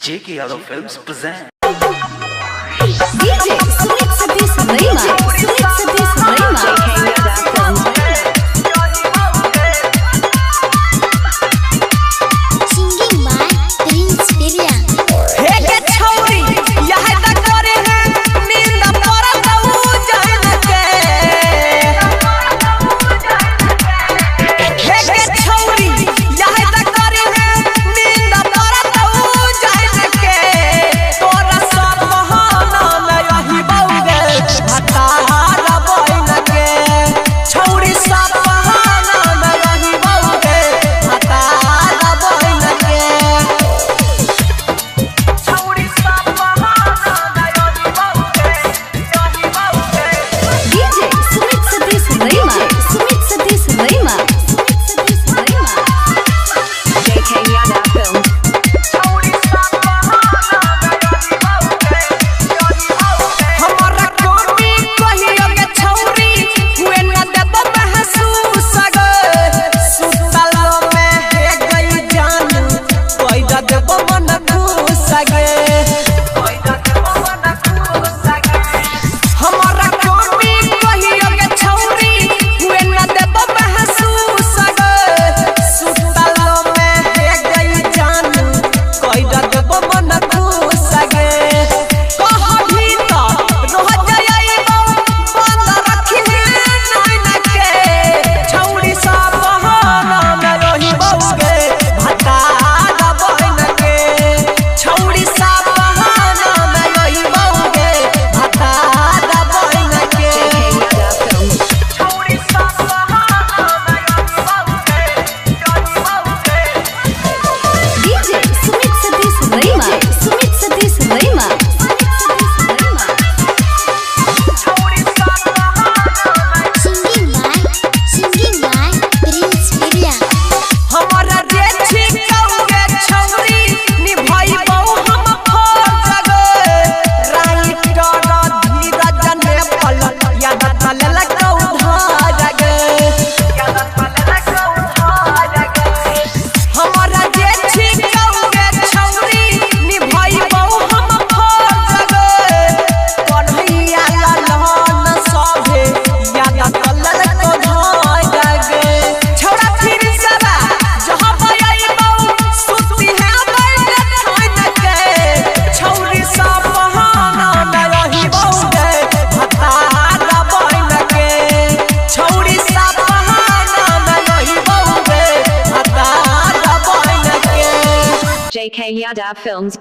J.K. Yadav Films present. DJ Sumit Satish Raima. Sumit Satish Raima. Singing by Prince Pirian. हे के छौरी यह त करे है नींद पड़त उ जान के। हे के छौरी यह त करे है नींद पड़त उ जान के। तोरा सब बहाना में यही बउगे हटार बइन के। छौरी सब बहाना में यही बउगे हटार बइन के। DJ Sumit Satish Raima. Sumit Satish Raima. Sumit Satish Raima. हमारा कमी कहियो के छौरी हुए न देबो महसूस गे। सुतल में हे गई जान पैदा देबो मन खुश गे। हमारा कमी कहियो के छौरी हुए न देबो महसूस गे। सुतल में हे गई जान पैदा देबो मन खुश गे। कहबी त रोह जाइबो बंद रखिहे नैन के। छौरी सब बहाना में रही बउगे भटार बइन के। छौरी सब बहाना में रही बउगे भटार बइन के। DJ Sumit Satish Raima. Sumit Satish Raima. Sumit Satish Raima. Singing by Prince Pirian. हमारा रे छिकौगे छौरी निभाइबौ हम फौज गे। राइटर धीरज नेपाल याद तलल कौधार गे। हमारा रे छिकौगे छौरी निभाइबौ हम फौज गे। कन्हैया ललन सभे याद तलल कौधार गे। छौरा फिर सबा जहाँ बजाइबौ सुती है बैठ ठान के। छौरी सब बहाना में रही बउगे भतार बइन के। छौरी सब बहाना में रही बउगे भतार बइन के। JK Yadav Films.